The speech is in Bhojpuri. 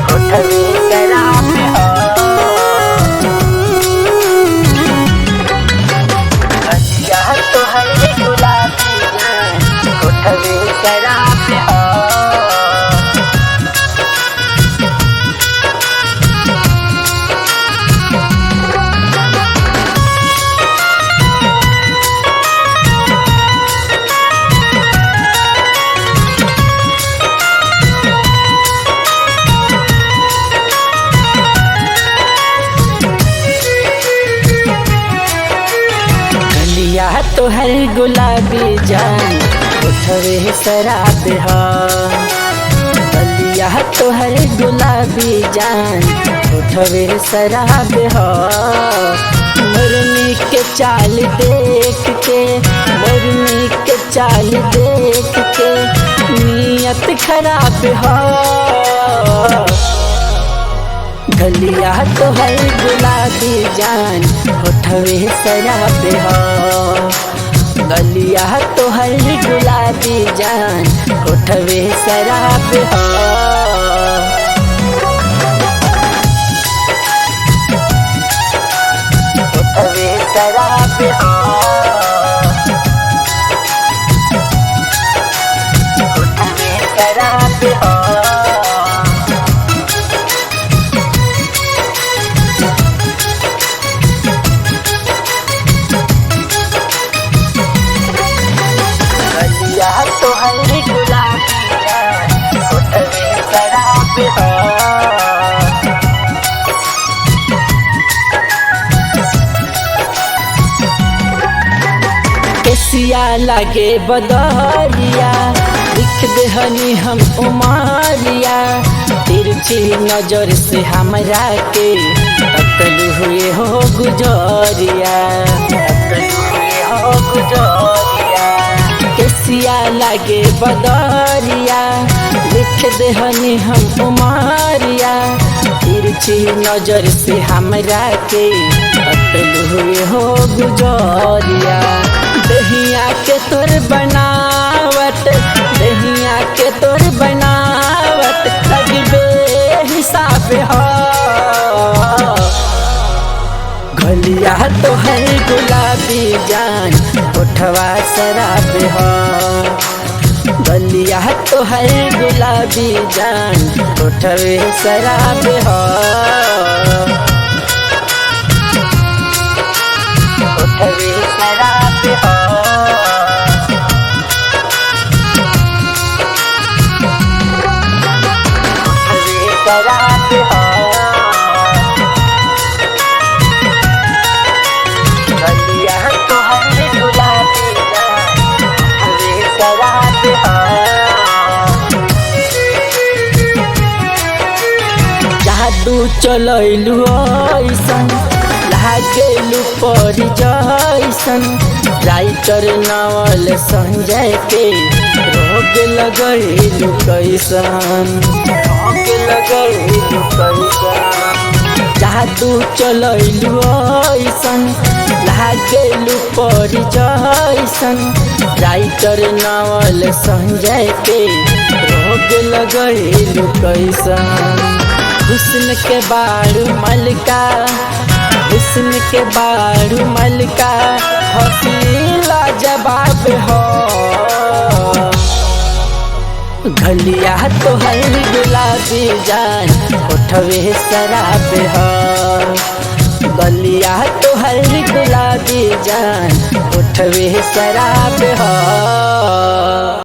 होठवे शराब गलिया तोहर गुलाबी जान होठवे शराब गलिया तोहर गुलाबी जान उठवे शराब ह गलिया तोहर गुलाबी जान उठवे शराब ह मुरनी के चाल देख के, मुरनी के चाल देख के नियत खराब ह। गलिया तोहर गुलाबी जान होठवे शराब ह। गलिया तोहर गुलाबी जान होठवे शराब ह। होठवे शराब होठवे शराब गलिया तोहर गुलाबी जान होठवे शराब केसिया लागे बदरिया, लिख देहनी हम उमारिया। तिरछी नजर से हमरा के तकलू हुए हो गुजरिया, तकलू हुए हो गुजरिया। केसिया लागे बदरिया, लिख देहनी हम उमारिया। तिरछी नजर से हमरा के तकलू हुए हो गुजरिया। दहिया के तोर बनावट, दहिया के तोर बनावट लगबे हिसाब ह। गलिया तोहर गुलाबी जान होठवा शराब ह। गलिया तोहर गुलाबी जान होठवे शराब ह। होठवे शराब होठवे शराब गलिया तोहर गुलाबी जान होठवे शराब जादू चलैलू ऐसन लागेलू परी जैसन। राइटर नवल संजय के रोग लगैलू कैसन, रोग लगैलू कैसन। जादू चलैलू ऐसन लागेलू परी जैसन। राइटर नवल संजय के रोग लगैलू कैसन। हुस्न के बारू मलका, हुस्न के बारू मलका हसीला जवाब हो। गलिया तोहर गुलाबी जान होठवे शराब ह। गलिया तोहर गुलाबी जान होठवे शराब ह।